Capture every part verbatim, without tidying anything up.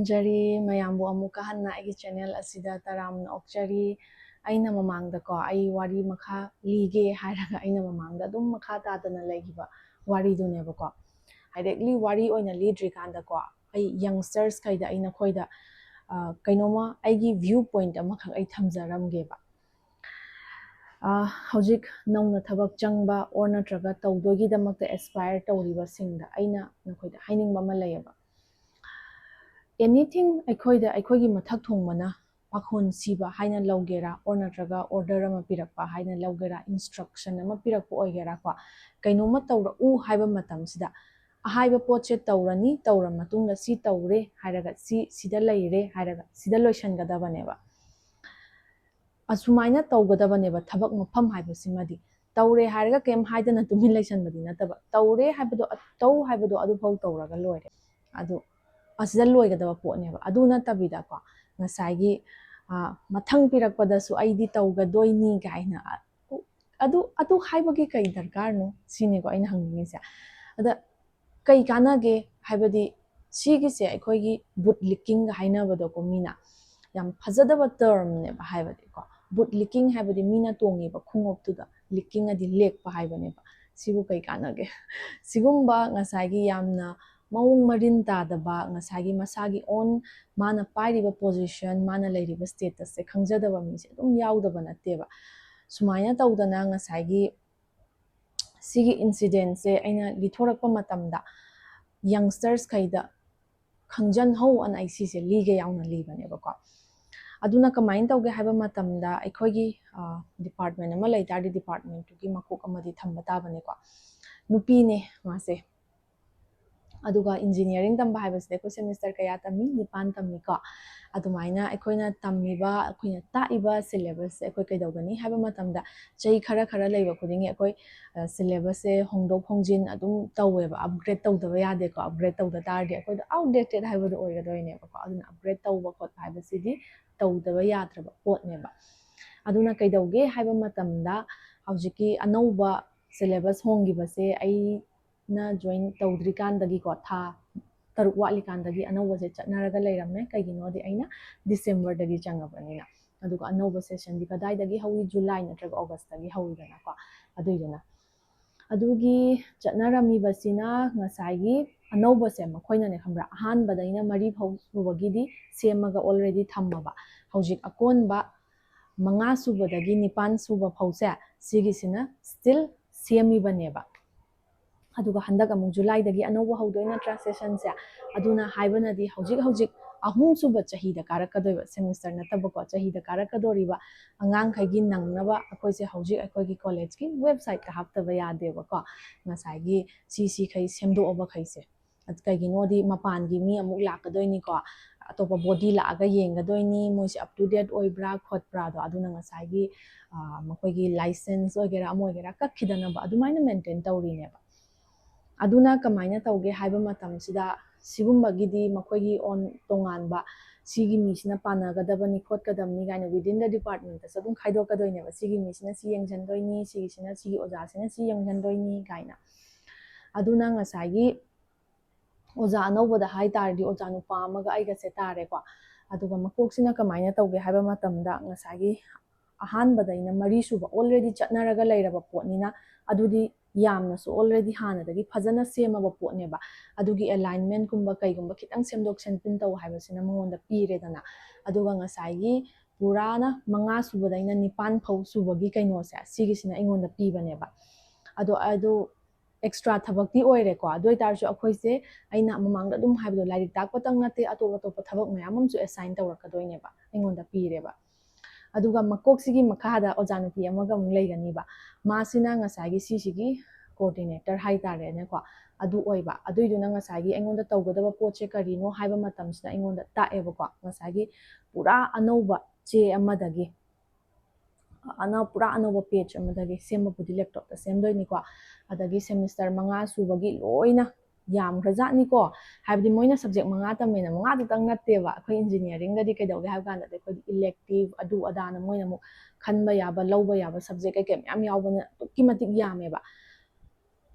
ꯈꯨꯔꯨꯝꯖꯔꯤ ꯃꯌꯥꯝꯕꯨ ꯑꯃꯨꯛꯀ ꯍꯟꯅ ꯑꯩꯒꯤ ꯆꯦꯅꯦꯜ ꯑꯁꯤꯗ ꯇꯔꯥꯝꯅ ꯑꯣꯛꯆꯔꯤ꯫ ꯑꯩꯅ ꯃꯃꯥꯡꯗꯀꯣ, ꯑꯩ ꯋꯥꯔꯤ ꯃꯈꯥ ꯂꯤꯒꯦ ꯍꯥꯏꯔꯒ ꯑꯩꯅ ꯃꯃꯥꯡꯗ ꯑꯗꯨꯝ ꯃꯈꯥ ꯇꯥꯗꯅ ꯂꯩꯈꯤꯕ ꯋꯥꯔꯤꯗꯨꯅꯦꯕꯀꯣ꯫ ꯗꯥꯏꯔꯦꯛꯂꯤ ꯋꯥꯔꯤ ꯑꯣꯏꯅ ꯂꯤꯗ꯭ꯔꯤꯀꯥꯟꯗꯀꯣ, ꯑꯩ ꯌꯪꯁꯇꯔꯁꯈꯩꯗ ꯑꯩ ꯅꯈꯣꯏꯗ, ꯑ, ꯀꯩꯅꯣꯝꯃ, ꯑꯩꯒꯤ ꯚ꯭ꯌꯨ ꯄꯣꯏꯟꯠ ꯑꯃꯈꯛ ꯑꯩ ꯊꯝꯖꯔꯝꯒꯦꯕ꯫ ꯑ, ꯍꯧꯖꯤꯛ ꯅꯧꯅ ꯊꯕꯛ ꯆꯪꯕ ꯑꯣꯔ ꯅꯠꯇ꯭ꯔꯒ ꯇꯧꯗꯣꯏꯒꯤꯗꯃꯛꯇ ꯑꯦꯁꯄꯥꯌꯔ ꯇꯧꯔꯤꯕꯁꯤꯡꯗ ꯑꯩꯅ ꯅꯈꯣꯏꯗ ꯍꯥꯏꯅꯤꯡꯕ ꯑꯃ ꯂꯩꯌꯦꯕ꯫ ꯑꯦꯅꯤꯊꯤꯡ ꯑꯩꯈꯣꯏꯗ, ꯑꯩꯈꯣꯏꯒꯤ ꯃꯊꯛ ꯊꯣꯡꯕꯅ ꯄꯥꯈꯣꯟ ꯁꯤꯕ ꯍꯥꯏꯅ ꯂꯧꯒꯦꯔꯥ, ꯑꯣꯔ ꯅꯠꯇ꯭ꯔꯒ ꯑꯣꯔꯗꯔ ꯑꯃ ꯄꯤꯔꯛꯄ ꯍꯥꯏꯅ ꯂꯧꯒꯦꯔꯥ, ꯏꯟꯁꯇ꯭ꯔꯛꯁꯟ ꯑꯃ ꯄꯤꯔꯛꯄ ꯑꯣꯏꯒꯦꯔꯥꯀꯣ, ꯀꯩꯅꯣꯝꯃ ꯇꯧꯔꯛꯎ ꯍꯥꯏꯕ ꯃꯇꯝꯁꯤꯗ, ꯑꯍꯥꯏꯕ ꯄꯣꯠꯁꯦ ꯇꯧꯔꯅꯤ, ꯇꯧꯔ ꯃꯇꯨꯡꯗ ꯁꯤ ꯇꯧꯔꯦ ꯍꯥꯏꯔꯒ, ꯁꯤ ꯁꯤꯗ ꯂꯩꯔꯦ ꯍꯥꯏꯔꯒ ꯁꯤꯗ ꯂꯣꯏꯁꯤꯟꯒꯗꯕꯅꯦꯕ꯫ ꯑꯁꯨꯃꯥꯏꯅ ꯇꯧꯒꯗꯕꯅꯦꯕ ꯊꯕꯛ ꯃꯐꯝ ꯍꯥꯏꯕꯁꯤꯃꯗꯤ꯫ ꯇꯧꯔꯦ ꯍꯥꯏꯔꯒ ꯀꯩꯝ ꯍꯥꯏꯗꯅ ꯇꯨꯃꯤꯟ ꯂꯩꯁꯟꯕꯗꯤ ꯅꯠꯇꯕ, ꯇꯧꯔꯦ ꯍꯥꯏꯕꯗꯣ, ꯇꯧ ꯍꯥꯏꯕꯗꯣ ꯑꯗꯨꯐꯥꯎ ꯇꯧꯔꯒ ꯂꯣꯏꯔꯦ꯫ ꯑꯗꯨ ꯑꯁꯤꯗ ꯂꯣꯏꯒꯗꯕ ꯄꯣꯠꯅꯦꯕ꯫ ꯑꯗꯨ ꯅꯠꯇꯕꯤꯗꯀꯣ, ꯉꯁꯥꯏꯒꯤ, ꯑ, ꯃꯊꯪ ꯄꯤꯔꯛꯄꯗꯁꯨ ꯑꯩꯗꯤ ꯇꯧꯒꯗꯣꯏꯅꯤ ꯀꯥꯏꯅ, ꯑ, ꯑꯗꯨ, ꯑꯗꯨ ꯍꯥꯏꯕꯒꯤ ꯀꯩ ꯗꯔꯀꯥꯔꯅꯣ ꯁꯤꯅꯤꯀꯣ ꯑꯩꯅ ꯍꯪꯅꯤꯡꯉꯤꯁꯦ꯫ ꯑꯗ ꯀꯩ ꯀꯥꯟꯅꯒꯦ ꯍꯥꯏꯕꯗꯤ, ꯁꯤꯒꯤꯁꯦ ꯑꯩꯈꯣꯏꯒꯤ ꯕꯨꯠ ꯂꯤꯀꯤꯡꯒ ꯍꯥꯏꯅꯕꯗꯣꯀꯣ, ꯃꯤꯅ ꯌꯥꯝ ꯐꯖꯗꯕ ꯇꯔꯝꯅꯦꯕ꯫ ꯍꯥꯏꯕꯗꯤꯀꯣ, ꯕꯨꯠ ꯂꯤꯀꯤꯡ ꯍꯥꯏꯕꯗꯤ ꯃꯤꯅ ꯇꯣꯡꯉꯤꯕ ꯈꯣꯡꯎꯞꯇꯨꯗ ꯂꯤꯀꯤꯡ ꯑꯗꯤ ꯂꯦꯛꯄ ꯍꯥꯏꯕꯅꯦꯕ꯫ ꯁꯤꯕꯨ ꯀꯩ ꯀꯥꯟꯅꯒꯦ? ꯁꯤꯒꯨꯝꯕ ꯉꯁꯥꯏꯒꯤ ꯌꯥꯝꯅ ꯃꯑꯣꯡ ꯃꯔꯤꯟ ꯇꯥꯗꯕ, ꯉꯁꯥꯏꯒꯤ ꯃꯁꯥꯒꯤ ꯑꯣꯟ, ꯃꯥꯅ ꯄꯥꯏꯔꯤꯕ ꯄꯣꯖꯤꯁꯟ, ꯃꯥꯅ ꯂꯩꯔꯤꯕ ꯁ꯭ꯇꯦꯇꯁꯁꯦ ꯈꯪꯖꯗꯕ ꯃꯤꯁꯦ ꯑꯗꯨꯝ ꯌꯥꯎꯗꯕ ꯅꯠꯇꯦꯕ꯫ ꯁꯨꯃꯥꯏꯅ ꯇꯧꯗꯅ ꯉꯁꯥꯏꯒꯤ ꯁꯤꯒꯤ ꯏꯟꯁꯤꯗꯦꯟꯁꯁꯦ ꯑꯩꯅ ꯂꯤꯊꯣꯔꯛꯄ ꯃꯇꯝꯗ ꯌꯪꯁꯇꯔꯁꯈꯩꯗ ꯈꯪꯖꯟꯍꯧ ꯑꯅ ꯑꯩ ꯁꯤꯁꯦ ꯂꯤꯒꯦ ꯌꯥꯎꯅ ꯂꯤꯕꯅꯦꯕꯀꯣ꯫ ꯑꯗꯨꯅ ꯀꯃꯥꯏꯅ ꯇꯧꯒꯦ ꯍꯥꯏꯕ ꯃꯇꯝꯗ, ꯑꯩꯈꯣꯏꯒꯤ, ꯑ, ꯗꯤꯄꯥꯔꯠꯃꯦꯟ ꯑꯃ ꯂꯩ ꯇꯥꯔꯗꯤ, ꯗꯤꯄꯥꯔꯠꯃꯦꯟꯇꯨꯒꯤ ꯃꯀꯣꯛ ꯑꯃꯗꯤ ꯊꯝꯕ ꯇꯥꯕꯅꯦꯀꯣ꯫ ꯅꯨꯄꯤꯅꯦ ꯃꯥꯁꯦ꯫ ꯑꯗꯨꯒ ꯏꯟꯖꯤꯅꯤꯌꯥꯔꯤꯡ ꯇꯝꯕ ꯍꯥꯏꯕꯁꯤꯗꯤ ꯑꯩꯈꯣꯏ ꯁꯦꯃꯤꯁꯇꯔ ꯀꯌꯥ ꯇꯝꯃꯤ? ꯅꯤꯄꯥꯟ ꯇꯝꯃꯤꯀꯣ꯫ ꯑꯗꯨꯃꯥꯏꯅ ꯑꯩꯈꯣꯏꯅ ꯇꯝꯃꯤꯕ, ꯑꯩꯈꯣꯏꯅ ꯇꯥꯛꯏꯕ ꯁꯤꯂꯦꯕꯁꯁꯦ ꯑꯩꯈꯣꯏ ꯀꯩꯗꯧꯒꯅꯤ ꯍꯥꯏꯕ ꯃꯇꯝꯗ, ꯆꯍꯤ ꯈꯔ ꯈꯔ ꯂꯩꯕ ꯈꯨꯗꯤꯡꯒꯤ ꯑꯩꯈꯣꯏ, ꯑ, ꯁꯤꯂꯦꯕꯁꯁꯦ ꯍꯣꯡꯗꯣꯛ ꯍꯣꯡꯖꯤꯟ ꯑꯗꯨꯝ ꯇꯧꯋꯦꯕ꯫ ꯑꯞꯒ꯭ꯔꯦꯗ ꯇꯧꯗꯕ ꯌꯥꯗꯦꯀꯣ꯫ ꯑꯞꯒ꯭ꯔꯦꯗ ꯇꯧꯗ ꯇꯥꯔꯗꯤ ꯑꯩꯈꯣꯏꯗꯣ ꯑꯥꯎꯠꯗꯦꯇꯦꯗ ꯍꯥꯏꯕꯗꯣ ꯑꯣꯏꯒꯗꯣꯏꯅꯦꯕꯀꯣ꯫ ꯑꯗꯨꯅ ꯑꯞꯒ꯭ꯔꯦꯗ ꯇꯧꯕ ꯈꯣꯠꯄ ꯍꯥꯏꯕꯁꯤꯗꯤ ꯇꯧꯗꯕ ꯌꯥꯗ꯭ꯔꯕ ꯄꯣꯠꯅꯦꯕ꯫ ꯑꯗꯨꯅ ꯀꯩꯗꯧꯒꯦ ꯍꯥꯏꯕ ꯃꯇꯝꯗ, ꯍꯧꯖꯤꯛꯀꯤ ꯑꯅꯧꯕ ꯁꯤꯂꯦꯕꯁ ꯍꯣꯡꯈꯤꯕꯁꯦ ꯑꯩꯅ ꯖꯣꯏꯟ ꯇꯧꯗ꯭ꯔꯤꯀꯥꯟꯗꯒꯤꯀꯣ, ꯊꯥ ꯇꯔꯨꯛ ꯋꯥꯠꯂꯤꯀꯥꯟꯗꯒꯤ ꯑꯅꯧꯕꯁꯦ ꯆꯠꯅꯔꯒ ꯂꯩꯔꯝꯃꯦ꯫ ꯀꯩꯒꯤꯅꯣꯗꯤ ꯑꯩꯅ ꯗꯤꯁꯦꯝꯕꯔꯗꯒꯤ ꯆꯪꯉꯕꯅꯤꯅ꯫ ꯑꯗꯨꯒ ꯑꯅꯧꯕ ꯁꯦꯁꯟꯗꯤ ꯀꯗꯥꯏꯗꯒꯤ ꯍꯧꯏ? ꯖꯨꯂꯥꯏ ꯅꯠꯇ꯭ꯔꯒ ꯑꯣꯒꯁꯇꯒꯤ ꯍꯧꯏꯗꯅꯀꯣ꯫ ꯑꯗꯨꯏꯗꯨꯅ ꯑꯗꯨꯒꯤ ꯆꯠꯅꯔꯝꯃꯤꯕꯁꯤꯅ ꯉꯁꯥꯏꯒꯤ ꯑꯅꯧꯕꯁꯦ ꯃꯈꯣꯏꯅꯅꯦ, ꯈꯪꯕ꯭ꯔꯥ, ꯑꯍꯥꯟꯕꯗꯩꯅ ꯃꯔꯤ ꯐꯥꯎ ꯁꯨꯕꯒꯤꯗꯤ ꯁꯦꯝꯃꯒ already ꯊꯝꯃꯕ꯫ ꯍꯧꯖꯤꯛ ꯑꯀꯣꯟꯕ ꯃꯉꯥ ꯁꯨꯕꯗꯒꯤ ꯅꯤꯄꯥꯟ ꯁꯨꯕ ꯐꯥꯎꯁꯦ ꯁꯤꯒꯤꯁꯤꯅ still ꯁꯦꯝꯃꯤꯕꯅꯦꯕ꯫ ꯑꯗꯨꯒ ꯍꯟꯗꯛ ꯑꯃꯨꯛ ꯖꯨꯂꯥꯏꯗꯒꯤ ꯑꯅꯧꯕ ꯍꯧꯗꯣꯏ ꯅꯠꯇ꯭ꯔꯥ ꯁꯦꯁꯟꯁꯦ? ꯑꯗꯨꯅ ꯍꯥꯏꯕꯅꯗꯤ ꯍꯧꯖꯤꯛ ꯍꯧꯖꯤꯛ ꯑꯍꯨꯝꯁꯨꯕ ꯆꯍꯤꯗ ꯀꯥꯔꯛꯀꯗꯣꯏꯕ, ꯁꯦꯃꯤꯁꯇꯔ ꯅꯠꯇꯕꯀꯣ, ꯆꯍꯤꯗ ꯀꯥꯔꯛꯀꯗꯣꯔꯤꯕ ꯑꯉꯥꯡꯈꯩꯒꯤ ꯅꯪꯅꯕ ꯑꯩꯈꯣꯏꯁꯦ ꯍꯧꯖꯤꯛ ꯑꯩꯈꯣꯏꯒꯤ ꯀꯣꯂꯦꯖꯀꯤ ꯋꯦꯕꯁꯥꯏꯠꯇ ꯍꯥꯞꯇꯕ ꯌꯥꯗꯦꯕꯀꯣ꯫ ꯉꯁꯥꯏꯒꯤ ꯁꯤ ꯁꯤꯈꯩ ꯁꯦꯝꯗꯣꯛꯑꯕꯈꯩꯁꯦ꯫ ꯀꯩꯒꯤꯅꯣꯗꯤ ꯃꯄꯥꯟꯒꯤ ꯃꯤ ꯑꯃꯨꯛ ꯂꯥꯛꯀꯗꯣꯏꯅꯤꯀꯣ, ꯑꯇꯣꯞꯄ ꯕꯣꯗꯤ ꯂꯥꯛꯑꯒ ꯌꯦꯡꯒꯗꯣꯏꯅꯤ, ꯃꯣꯏꯁꯦ up to date ꯑꯣꯏꯕ꯭ꯔꯥ ꯈꯣꯠꯄ꯭ꯔꯥꯗꯣ꯫ ꯑꯗꯨꯅ ꯉꯁꯥꯏꯒꯤ ꯃꯈꯣꯏꯒꯤ ꯂꯥꯏꯁꯦꯟꯁ ꯑꯣꯏꯒꯦꯔꯥ ꯑꯃ ꯑꯣꯏꯒꯦꯔꯥ ꯀꯛꯈꯤꯗꯅꯕ ꯑꯗꯨꯃꯥꯏꯅ ꯃꯦꯟꯇꯦꯟ ꯇꯧꯔꯤꯅꯦꯕ꯫ ꯑꯗꯨꯅ ꯀꯃꯥꯏꯅ ꯇꯧꯒꯦ ꯍꯥꯏꯕ ꯃꯇꯝꯁꯤꯗ, ꯁꯤꯒꯨꯝꯕꯒꯤꯗꯤ ꯃꯈꯣꯏꯒꯤ ꯑꯣꯟ ꯇꯣꯉꯥꯟꯕ, ꯁꯤꯒꯤ ꯃꯤꯁꯤꯅ ꯄꯥꯟꯅꯒꯗꯕꯅꯤ ꯈꯣꯠꯀꯗꯕꯅꯤ ꯀꯥꯏꯅ within the departmentꯇꯁꯨ ꯑꯗꯨꯝ ꯈꯥꯏꯗꯣꯛꯀꯗꯣꯏꯅꯦꯕ꯫ ꯁꯤꯒꯤ ꯃꯤꯁꯤꯅ ꯁꯤ ꯌꯦꯡꯁꯤꯟꯗꯣꯏꯅꯤ, ꯁꯤꯒꯤꯁꯤꯅ, ꯁꯤꯒꯤ ꯑꯣꯖꯥꯁꯤꯅ ꯁꯤ ꯌꯦꯡꯁꯤꯟꯗꯣꯏꯅꯤ ꯀꯥꯏꯅ꯫ ꯑꯗꯨꯅ ꯉꯁꯥꯏꯒꯤ ꯑꯣꯖꯥ ꯑꯅꯧꯕꯗ ꯍꯥꯏ ꯇꯥꯔꯗꯤ ꯑꯣꯖꯥ ꯅꯨꯄꯥ ꯑꯃꯒ ꯑꯩꯒꯁꯦ ꯇꯥꯔꯦꯀꯣ꯫ ꯑꯗꯨꯒ ꯃꯀꯣꯛꯁꯤꯅ ꯀꯃꯥꯏꯅ ꯇꯧꯒꯦ ꯍꯥꯏꯕ ꯃꯇꯝꯗ, ꯉꯁꯥꯏꯒꯤ ꯑꯍꯥꯟꯕꯗꯩꯅ ꯃꯔꯤ ꯁꯨꯕ already ꯆꯠꯅꯔꯒ ꯂꯩꯔꯕ ꯄꯣꯠꯅꯤꯅ, ꯑꯗꯨꯗꯤ ꯌꯥꯝꯅꯁꯨ already ꯍꯥꯟꯅꯗꯒꯤ ꯐꯖꯅ ꯁꯦꯝꯃꯕ ꯄꯣꯠꯅꯦꯕ꯫ ꯑꯗꯨꯒꯤ alignmentꯀꯨꯝꯕ ꯀꯩꯒꯨꯝꯕ ꯈꯤꯇꯪ ꯁꯦꯝꯗꯣꯛ ꯁꯦꯝꯖꯤꯟ ꯇꯧ ꯍꯥꯏꯕꯁꯤꯅ ꯃꯉꯣꯟꯗ ꯄꯤꯔꯦꯗꯅ꯫ ꯑꯗꯨꯒ ꯉꯁꯥꯏꯒꯤ ꯄꯨꯔꯥꯅ ꯃꯉꯥ ꯁꯨꯕꯗꯩꯅ ꯅꯤꯄꯥꯟ ꯐꯥꯎ ꯁꯨꯕꯒꯤ ꯀꯩꯅꯣꯁꯦ, ꯁꯤꯒꯤꯁꯤꯅ ꯑꯩꯉꯣꯟꯗ ꯄꯤꯕꯅꯦꯕ꯫ ꯑꯗꯣ ꯑꯗꯨ extra ꯊꯕꯛꯇꯤ ꯑꯣꯏꯔꯦꯀꯣ꯫ ꯑꯗꯨ ꯑꯣꯏꯇꯥꯔꯁꯨ ꯑꯩꯈꯣꯏꯁꯦ, ꯑꯩꯅ ꯃꯃꯥꯡꯗ ꯑꯗꯨꯝ ꯍꯥꯏꯕꯗꯣ, ꯂꯥꯏꯔꯤꯛ ꯇꯥꯛꯄꯇꯪ ꯅꯠꯇꯦ, ꯑꯇꯣꯞ ꯑꯇꯣꯞꯄ ꯊꯕꯛ ꯃꯌꯥꯝ ꯑꯃꯁꯨ assign ꯇꯧꯔꯛꯀꯗꯣꯏꯅꯦꯕ, ꯑꯩꯉꯣꯟꯗ ꯄꯤꯔꯦꯕ꯫ ꯑꯗꯨꯒ ꯃꯀꯣꯛꯁꯤꯒꯤ ꯃꯈꯥꯗ ꯑꯣꯖꯥ ꯅꯨꯄꯤ ꯑꯃꯒ ꯑꯃꯨꯛ ꯂꯩꯒꯅꯤꯕ꯫ ꯃꯥꯁꯤꯅ ꯉꯁꯥꯏꯒꯤ ꯁꯤꯁꯤꯒꯤ coordinator ꯍꯥꯏꯇꯥꯔꯦꯅꯦꯀꯣ, ꯑꯗꯨ ꯑꯣꯏꯕ꯫ ꯑꯗꯨꯏꯗꯨꯅ ꯉꯁꯥꯏꯒꯤ ꯑꯩꯉꯣꯟꯗ ꯇꯧꯒꯗꯕ ꯄꯣꯠꯁꯦ ꯀꯔꯤꯅꯣ ꯍꯥꯏꯕ ꯃꯇꯝꯁꯤꯗ ꯑꯩꯉꯣꯟꯗ ꯇꯥꯛꯑꯦꯕꯀꯣ꯫ ꯉꯁꯥꯏꯒꯤ ꯄꯨꯔꯥ ꯑꯅꯧꯕ ꯆꯦ ꯑꯃꯗꯒꯤ, ꯑꯅꯧ-, ꯄꯨꯔꯥ ꯑꯅꯧꯕ page ꯑꯃꯗꯒꯤ, ꯁꯦꯝꯕꯕꯨꯗꯤ laptopꯇ ꯁꯦꯝꯗꯣꯏꯅꯤꯀꯣ꯫ ꯑꯗꯒꯤ ꯁꯦꯃꯤꯁꯇꯔ ꯃꯉꯥ ꯁꯨꯕꯒꯤ ꯂꯣꯏꯅ ꯌꯥꯝꯈ꯭ꯔꯖꯥꯠꯅꯤꯀꯣ꯫ ꯍꯥꯏꯕꯗꯤ ꯃꯣꯏꯅ subject ꯃꯉꯥ ꯇꯝꯃꯦꯅ ꯃꯉꯥꯗꯨꯇꯪ ꯅꯠꯇꯦꯕ꯫ ꯑꯩꯈꯣꯏ engineeringꯗꯗꯤ ꯀꯩꯗꯧꯒꯦ ꯍꯥꯏꯕ ꯀꯥꯟꯗꯗꯤ ꯑꯩꯈꯣꯏꯗꯤ elective ꯑꯗꯨ ꯑꯗꯥꯅ ꯃꯣꯏꯅ ꯑꯃꯨꯛ ꯈꯟꯕ ꯌꯥꯕ, ꯂꯧꯕ ꯌꯥꯕ subject ꯀꯩꯀꯩ ꯃꯌꯥꯝ ꯌꯥꯎꯕꯅ ꯑꯗꯨꯛꯀꯤ ꯃꯇꯤꯛ ꯌꯥꯝꯃꯦꯕ꯫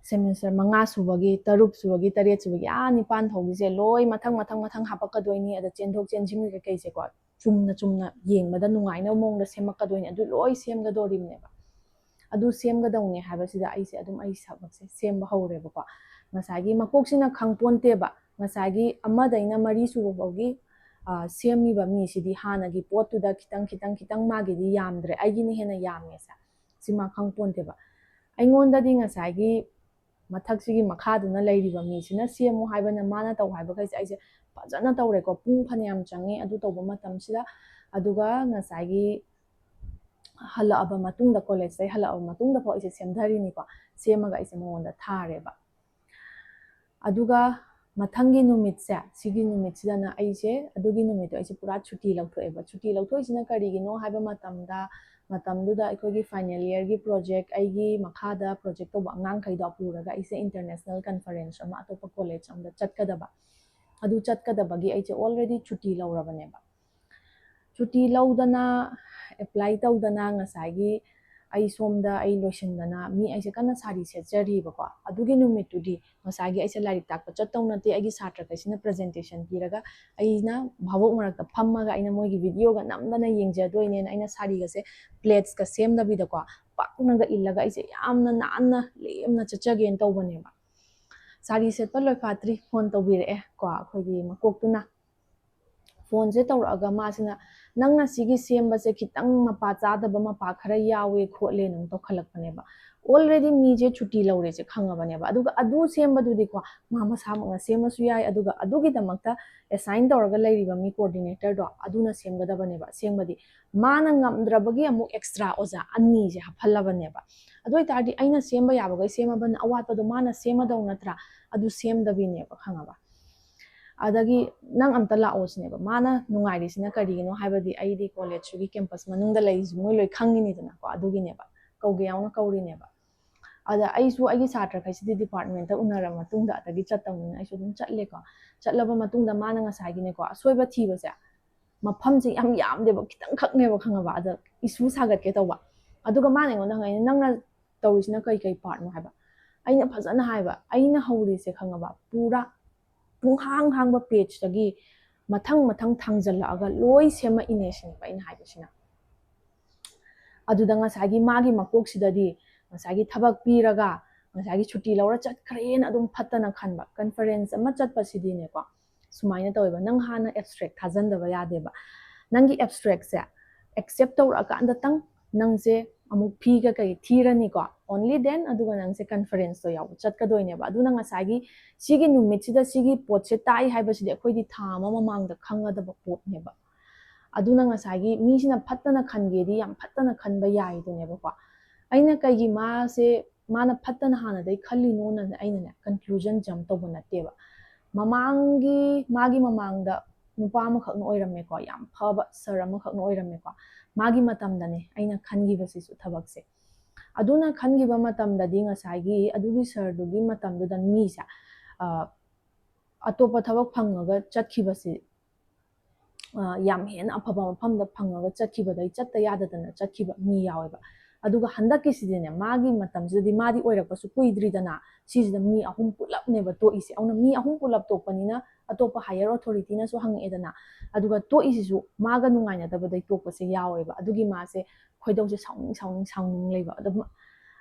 ꯁꯦꯃꯤꯁꯇꯔ ꯃꯉꯥ ꯁꯨꯕꯒꯤ, ꯇꯔꯨꯛ ꯁꯨꯕꯒꯤ, ꯇꯔꯦꯠ ꯁꯨꯕꯒꯤ, ꯑꯥ, ꯅꯤꯄꯥꯟ ꯐꯥꯎꯒꯤꯁꯦ ꯂꯣꯏ ꯃꯊꯪ ꯃꯊꯪ ꯃꯊꯪ ꯍꯥꯄꯛꯀꯗꯣꯏꯅꯤ꯫ ꯑꯗ ꯆꯦꯟꯊꯣꯛ ꯆꯦꯟꯁꯤꯟ ꯀꯩꯀꯩꯁꯦꯀꯣ, ꯆꯨꯝꯅ ꯆꯨꯝꯅ ꯌꯦꯡꯕꯗ ꯅꯨꯡꯉꯥꯏꯅꯕ ꯃꯑꯣꯡꯗ ꯁꯦꯝꯃꯛꯀꯗꯣꯏꯅꯤ꯫ ꯑꯗꯨ ꯂꯣꯏ ꯁꯦꯝꯒꯗꯣꯔꯤꯕꯅꯦꯕ꯫ ꯑꯗꯨ ꯁꯦꯝꯒꯗꯧꯅꯦ ꯍꯥꯏꯕꯁꯤꯗ ꯑꯩꯁꯦ ꯑꯗꯨꯝ ꯑꯩ ꯊꯕꯛꯁꯦ ꯁꯦꯝꯕ ꯍꯧꯔꯦꯕꯀꯣ꯫ ꯉꯁꯥꯏꯒꯤ ꯃꯀꯣꯛꯁꯤꯅ ꯈꯪꯄꯣꯟꯇꯦꯕ, ꯉꯁꯥꯏꯒꯤ ꯑꯃꯗꯩꯅ ꯃꯔꯤ ꯁꯨꯕ ꯐꯥꯎꯒꯤ, ꯑ, ꯁꯦꯝꯃꯤꯕ ꯃꯤꯁꯤꯗꯤ ꯍꯥꯟꯅꯒꯤ ꯄꯣꯠꯇꯨꯗ ꯈꯤꯇꯪ, ꯈꯤꯇꯪ, ꯈꯤꯇꯪ ꯃꯥꯒꯤꯗꯤ ꯌꯥꯝꯗ꯭ꯔꯦ, ꯑꯩꯒꯤꯅ ꯍꯦꯟꯅ ꯌꯥꯝꯃꯦꯁꯦ꯫ ꯁꯤ ꯃꯥ ꯈꯪꯄꯣꯟꯇꯦꯕ꯫ ꯑꯩꯉꯣꯟꯗꯗꯤ ꯉꯁꯥꯏꯒꯤ ꯃꯊꯛꯁꯤꯒꯤ ꯃꯈꯥꯗꯨꯅ ꯂꯩꯔꯤꯕ ꯃꯤꯁꯤꯅ ꯁꯦꯝꯃꯨ ꯍꯥꯏꯕꯅ ꯃꯥꯅ ꯇꯧ ꯍꯥꯏꯕꯈꯩꯁꯦ ꯑꯩꯁꯦ ꯐꯖꯅ ꯇꯧꯔꯦꯀꯣ꯫ ꯄꯨꯡ ꯐꯅꯌꯥꯝ ꯆꯪꯉꯤ ꯑꯗꯨ ꯇꯧꯕ ꯃꯇꯝꯁꯤꯗ꯫ ꯑꯗꯨꯒ ꯉꯁꯥꯏꯒꯤ ꯍꯜꯂꯛꯑꯕ ꯃꯇꯨꯡꯗ, ꯀꯣꯂꯦꯖꯇꯩ ꯍꯜꯂꯛꯑꯕ ꯃꯇꯨꯡꯗ ꯐꯥꯎ ꯑꯩꯁꯦ ꯁꯦꯝꯊꯔꯤꯅꯤꯀꯣ꯫ ꯁꯦꯝꯃꯒ ꯑꯩꯁꯦ ꯃꯉꯣꯟꯗ ꯊꯥꯔꯦꯕ꯫ ꯑꯗꯨꯒ ꯃꯊꯪꯒꯤ ꯅꯨꯃꯤꯠꯁꯦ, ꯁꯤꯒꯤ ꯅꯨꯃꯤꯠꯁꯤꯗꯅ ꯑꯩꯁꯦ, ꯑꯗꯨꯒꯤ ꯅꯨꯃꯤꯠꯇꯣ ꯑꯩꯁꯦ ꯄꯨꯔꯥ ꯁꯨꯇꯤ ꯂꯧꯊꯣꯛꯑꯦꯕ꯫ ꯁꯨꯇꯤ ꯂꯧꯊꯣꯛꯏꯁꯤꯅ ꯀꯔꯤꯒꯤꯅꯣ ꯍꯥꯏꯕ ꯃꯇꯝꯗ, ꯃꯇꯝꯗꯨꯗ ꯑꯩꯈꯣꯏꯒꯤ ꯐꯥꯏꯅꯦꯜ ꯏꯌꯔꯒꯤ ꯄ꯭ꯔꯣꯖꯦꯛ, ꯑꯩꯒꯤ ꯃꯈꯥꯗ ꯄ꯭ꯔꯣꯖꯦꯛ ꯇꯧꯕ ꯑꯉꯥꯡꯈꯩꯗꯣ ꯄꯨꯔꯒ ꯑꯩꯁꯦ ꯏꯟꯇꯔꯅꯦꯁꯅꯦꯜ ꯀꯟꯐꯔꯦꯟꯁ ꯑꯃ ꯑꯇꯣꯞꯄ ꯀꯣꯂꯦꯖ ꯑꯃꯗ ꯆꯠꯀꯗꯕ꯫ ꯑꯗꯨ ꯆꯠꯀꯗꯕꯒꯤ ꯑꯩꯁꯦ ꯑꯣꯜꯔꯦꯗꯤ ꯁꯨꯇꯤ ꯂꯧꯔꯕꯅꯦꯕ꯫ ꯁꯨꯇꯤ ꯂꯧꯗꯅ, ꯑꯦꯄ꯭ꯂꯥꯏ ꯇꯧꯗꯅ, ꯉꯁꯥꯏꯒꯤ ꯑꯩ ꯁꯣꯝꯗ ꯑꯩ ꯂꯣꯏꯁꯤꯟꯗꯅ ꯃꯤ ꯑꯩꯁꯦ ꯀꯟꯅ ꯁꯥꯔꯤ ꯁꯦꯠꯆꯔꯤꯕꯀꯣ꯫ ꯑꯗꯨꯒꯤ ꯅꯨꯃꯤꯠꯇꯨꯗꯤ ꯉꯁꯥꯏꯒꯤ ꯑꯩꯁꯦ ꯂꯥꯏꯔꯤꯛ ꯇꯥꯛꯄ ꯆꯠꯇꯧ ꯅꯠꯇꯦ, ꯑꯩꯒꯤ ꯁꯥꯇ꯭ꯔꯈꯩꯁꯤꯅ ꯄ꯭ꯔꯖꯦꯟꯇꯦꯁꯟ ꯄꯤꯔꯒ ꯑꯩꯅ ꯚꯥꯕꯣꯛ ꯃꯔꯛꯇ ꯐꯝꯃꯒ ꯑꯩꯅ ꯃꯣꯏꯒꯤ ꯚꯤꯗꯤꯑꯣꯒ ꯅꯝꯗꯅ ꯌꯦꯡꯖꯗꯣꯏꯅꯦꯅ ꯑꯩꯅ ꯁꯥꯔꯤꯒꯁꯦ ꯄ꯭ꯂꯦꯠꯁꯀ ꯁꯦꯝꯗꯕꯤꯗꯀꯣ, ꯄꯥꯛꯅꯒ ꯏꯜꯂꯒ ꯑꯩꯁꯦ ꯌꯥꯝꯅ ꯅꯥꯟꯅ ꯂꯦꯝꯅ ꯆꯠꯆꯒꯦꯅ ꯇꯧꯕꯅꯦꯕ꯫ ꯁꯥꯔꯤ ꯁꯦꯠꯄ ꯂꯣꯏꯐꯥꯠꯇ꯭ꯔꯤ, ꯐꯣꯟ ꯇꯧꯕꯤꯔꯛꯑꯦ ꯀꯣ ꯑꯩꯈꯣꯏꯒꯤ ꯃꯀꯣꯛꯇꯨꯅ꯫ ꯐꯣꯟꯁꯦ ꯇꯧꯔꯛꯑꯒ ꯃꯥꯁꯤꯅ, "ꯅꯪꯅ ꯁꯤꯒꯤ ꯁꯦꯝꯕꯁꯦ ꯈꯤꯇꯪ ꯃꯄꯥ ꯆꯥꯗꯕ ꯃꯄꯥ ꯈꯔ ꯌꯥꯎꯋꯦ ꯈꯣꯠꯂꯦꯅ" ꯑꯃꯨꯛ ꯇꯧꯈꯠꯂꯛꯄꯅꯦꯕ꯫ ꯑꯣꯜꯔꯦꯗꯤ ꯃꯤꯁꯦ ꯁꯨꯇꯤ ꯂꯧꯔꯦꯁꯦ ꯈꯪꯉꯕꯅꯦꯕ꯫ ꯑꯗꯨꯒ ꯑꯗꯨ ꯁꯦꯝꯕꯗꯨꯗꯤꯀꯣ, ꯃꯥ ꯃꯁꯥꯃꯛꯅ ꯁꯦꯝꯃꯁꯨ ꯌꯥꯏ, ꯑꯗꯨꯒ ꯑꯗꯨꯒꯤꯗꯃꯛꯇ ꯑꯦꯁꯥꯏꯟ ꯇꯧꯔꯒ ꯂꯩꯔꯤꯕ ꯃꯤ ꯀꯣꯑꯣꯔꯗꯤꯅꯦꯇꯔꯗꯣ ꯑꯗꯨꯅ ꯁꯦꯝꯒꯗꯕꯅꯦꯕ꯫ ꯁꯦꯝꯕꯗꯤ ꯃꯥꯅ ꯉꯝꯗ꯭ꯔꯕꯒꯤ ꯑꯃꯨꯛ ꯑꯦꯛꯁꯇ꯭ꯔꯥ ꯑꯣꯖꯥ ꯑꯅꯤꯁꯦ ꯍꯥꯞꯍꯜꯂꯕꯅꯦꯕ꯫ ꯑꯗꯨ ꯑꯣꯏꯇꯥꯔꯗꯤ ꯑꯩꯅ ꯁꯦꯝꯕ ꯌꯥꯕꯈꯩ ꯁꯦꯝꯃꯕꯅꯤꯅ ꯑꯋꯥꯠꯄꯗꯣ ꯃꯥꯅ ꯁꯦꯝꯃꯗꯧ ꯅꯠꯇ꯭ꯔꯥ? ꯑꯗꯨ ꯁꯦꯝꯗꯕꯤꯅꯦꯕ, ꯈꯪꯉꯕ? ꯑꯗꯒꯤ ꯅꯪ ꯑꯝꯇ ꯂꯥꯛꯑꯣ ꯁꯤꯅꯦꯕ꯫ ꯃꯥꯅ ꯅꯨꯡꯉꯥꯏꯔꯤꯁꯤꯅ ꯀꯔꯤꯒꯤꯅꯣ ꯍꯥꯏꯕꯗꯤ ꯑꯩꯗꯤ ꯀꯣꯂꯦꯖꯁꯤꯒꯤ ꯀꯦꯝꯄꯁ ꯃꯅꯨꯡꯗ ꯂꯩꯔꯤꯁꯤ ꯃꯣꯏ ꯂꯣꯏ ꯈꯪꯉꯤꯅꯤꯗꯅꯀꯣ, ꯑꯗꯨꯒꯤꯅꯦꯕ꯫ ꯀꯧꯒꯦ ꯌꯥꯎꯅ ꯀꯧꯔꯤꯅꯦꯕ꯫ ꯑꯗ ꯑꯩꯁꯨ ꯑꯩꯒꯤ ꯁꯥꯇ꯭ꯔꯈꯩꯁꯤꯗꯤ ꯗꯤꯄꯥꯔꯠꯃꯦꯟꯇ ꯎꯅꯔ ꯃꯇꯨꯡꯗ ꯑꯗꯒꯤ ꯆꯠꯇꯧꯅꯤꯅ ꯑꯩꯁꯨ ꯑꯗꯨꯝ ꯆꯠꯂꯦꯀꯣ꯫ ꯆꯠꯂꯕ ꯃꯇꯨꯡꯗ ꯃꯥꯅ ꯉꯁꯥꯏꯒꯤꯅꯦꯀꯣ, ꯑꯁꯣꯏꯕ ꯊꯤꯕꯁꯦ ꯃꯐꯝꯁꯦ ꯌꯥꯝ ꯌꯥꯝꯗꯦꯕ, ꯈꯤꯇꯪꯈꯛꯅꯦꯕ, ꯈꯪꯉꯕ? ꯑꯗ ꯏꯁꯨ ꯁꯥꯒꯠꯀꯦ ꯇꯧꯕ꯫ ꯑꯗꯨꯒ ꯃꯥꯅ ꯑꯩꯉꯣꯟꯗ ꯍꯪꯉꯛꯏꯅꯦ, "ꯅꯪꯅ ꯇꯧꯔꯤꯁꯤꯅ ꯀꯩ ꯀꯩ ꯄꯥꯔꯠꯅꯣ?" ꯍꯥꯏꯕ꯫ ꯑꯩꯅ ꯐꯖꯅ ꯍꯥꯏꯕ, ꯑꯩꯅ ꯍꯧꯔꯤꯁꯦ ꯈꯪꯉꯕ, ꯄꯨꯔꯥ ꯄꯨꯡꯍꯥꯡ ꯍꯥꯡꯕ pageꯇꯒꯤ ꯃꯊꯪ ꯃꯊꯪ ꯊꯥꯡꯖꯜꯂꯛꯑꯒ ꯂꯣꯏ ꯁꯦꯝꯃꯛꯏꯅꯦ ꯁꯤꯅꯦꯕ ꯑꯩꯅ ꯍꯥꯏꯕꯁꯤꯅ꯫ ꯑꯗꯨꯗ ꯉꯁꯥꯏꯒꯤ ꯃꯥꯒꯤ ꯃꯀꯣꯛꯁꯤꯗꯗꯤ ꯉꯁꯥꯏꯒꯤ ꯊꯕꯛ ꯄꯤꯔꯒ ꯉꯁꯥꯏꯒꯤ ꯁꯨꯇꯤ ꯂꯧꯔ ꯆꯠꯈ꯭ꯔꯦꯅ ꯑꯗꯨꯝ ꯐꯠꯇꯅ ꯈꯟꯕ꯫ Conference ꯑꯃ ꯆꯠꯄꯁꯤꯗꯤꯅꯦꯀꯣ, ꯁꯨꯃꯥꯏꯅ ꯇꯧꯋꯦꯕ, ꯅꯪ ꯍꯥꯟꯅ abstract ꯊꯥꯖꯟꯗꯕ ꯌꯥꯗꯦꯕ꯫ ꯅꯪꯒꯤ abstractꯁꯦ accept ꯇꯧꯔꯛꯑꯀꯥꯟꯗꯇꯪ ꯅꯪꯁꯦ ꯑꯃꯨꯛ ꯐꯤꯒ ꯀꯩ ꯊꯤꯔꯅꯤꯀꯣ, only then ꯑꯗꯨꯒ ꯅꯪꯁꯦ conferenceꯇꯣ ꯌꯥꯎꯕ ꯆꯠꯀꯗꯣꯏꯅꯦꯕ꯫ ꯑꯗꯨꯅ ꯉꯁꯥꯏꯒꯤ ꯁꯤꯒꯤ ꯅꯨꯃꯤꯠꯁꯤꯗ ꯁꯤꯒꯤ ꯄꯣꯠꯁꯦ ꯇꯥꯏ ꯍꯥꯏꯕꯁꯤꯗꯤ ꯑꯩꯈꯣꯏꯗꯤ ꯊꯥ ꯑꯃ ꯃꯃꯥꯡꯗ ꯈꯪꯒꯗꯕ ꯄꯣꯠꯅꯦꯕ꯫ ꯑꯗꯨꯅ ꯉꯁꯥꯏꯒꯤ ꯃꯤꯁꯤꯅ ꯐꯠꯇꯅ ꯈꯟꯒꯦꯗꯤ ꯌꯥꯝ ꯐꯠꯇꯅ ꯈꯟꯕ ꯌꯥꯏꯗꯨꯅꯦꯕꯀꯣ꯫ ꯑꯩꯅ ꯀꯩꯒꯤ ꯃꯥꯁꯦ, ꯃꯥꯅ ꯐꯠꯇꯅ ꯍꯥꯟꯅꯗꯩ ꯈꯜꯂꯤꯅꯣꯅ ꯑꯩꯅꯅꯦ conclusion jump ꯇꯧꯕ ꯅꯠꯇꯦꯕ꯫ ꯃꯃꯥꯡꯒꯤ, ꯃꯥꯒꯤ ꯃꯃꯥꯡꯗ ꯅꯨꯄꯥ ꯑꯃꯈꯛꯅ ꯑꯣꯏꯔꯝꯃꯦꯀꯣ, ꯌꯥꯝ ꯐꯕ sir ꯑꯃꯈꯛꯅ ꯑꯣꯏꯔꯝꯃꯦꯀꯣ, ꯃꯥꯒꯤ ꯃꯇꯝꯗꯅꯦ ꯑꯩꯅ ꯈꯟꯈꯤꯕꯁꯤꯁꯨ ꯊꯕꯛꯁꯦ꯫ ꯑꯗꯨꯅ ꯈꯟꯈꯤꯕ ꯃꯇꯝꯗꯗꯤ ꯉꯁꯥꯏꯒꯤ ꯑꯗꯨꯒꯤ sirꯗꯨꯒꯤ ꯃꯇꯝꯗꯨꯗ ꯃꯤꯁꯦ, ꯑ, ꯑꯇꯣꯞꯄ ꯊꯕꯛ ꯐꯪꯉꯒ ꯆꯠꯈꯤꯕꯁꯤ, ꯑ, ꯌꯥꯝ ꯍꯦꯟꯅ ꯑꯐꯕ ꯃꯐꯝꯗ ꯐꯪꯉꯒ ꯆꯠꯈꯤꯕꯗꯩ ꯆꯠꯇ ꯌꯥꯗꯗꯅ ꯆꯠꯈꯤꯕ ꯃꯤ ꯌꯥꯎꯋꯦꯕ꯫ ꯑꯗꯨꯒ ꯍꯟꯗꯛꯀꯤꯁꯤꯗꯤꯅꯦ, ꯃꯥꯒꯤ ꯃꯇꯝꯁꯤꯗꯗꯤ ꯃꯥꯗꯤ ꯑꯣꯏꯔꯛꯄꯁꯨ ꯀꯨꯏꯗ꯭ꯔꯤꯗꯅ, ꯁꯤꯁꯤꯗ ꯃꯤ ꯑꯍꯨꯝ ꯄꯨꯂꯞꯅꯦꯕ ꯇꯣꯛꯏꯁꯦ꯫ ꯑꯗꯨꯅ ꯃꯤ ꯑꯍꯨꯝ ꯄꯨꯂꯞ ꯇꯣꯛꯄꯅꯤꯅ ꯑꯇꯣꯞꯄ higher authorityꯅꯁꯨ ꯍꯪꯉꯛꯑꯦꯗꯅ, ꯑꯗꯨꯒ ꯇꯣꯛꯏꯁꯤꯁꯨ ꯃꯥꯒ ꯅꯨꯡꯉꯥꯏꯅꯗꯕꯗꯩ ꯇꯣꯛꯄꯁꯦ ꯌꯥꯎꯋꯦꯕ꯫ ꯑꯗꯨꯒꯤ ꯃꯥꯁꯦ ꯈꯣꯏꯗꯧꯁꯦ ꯁꯥꯎꯅꯤꯡ ꯁꯥꯎꯅꯤꯡ ꯁꯥꯎꯅꯤꯡ ꯂꯩꯕ꯫ ꯑꯗꯨꯝ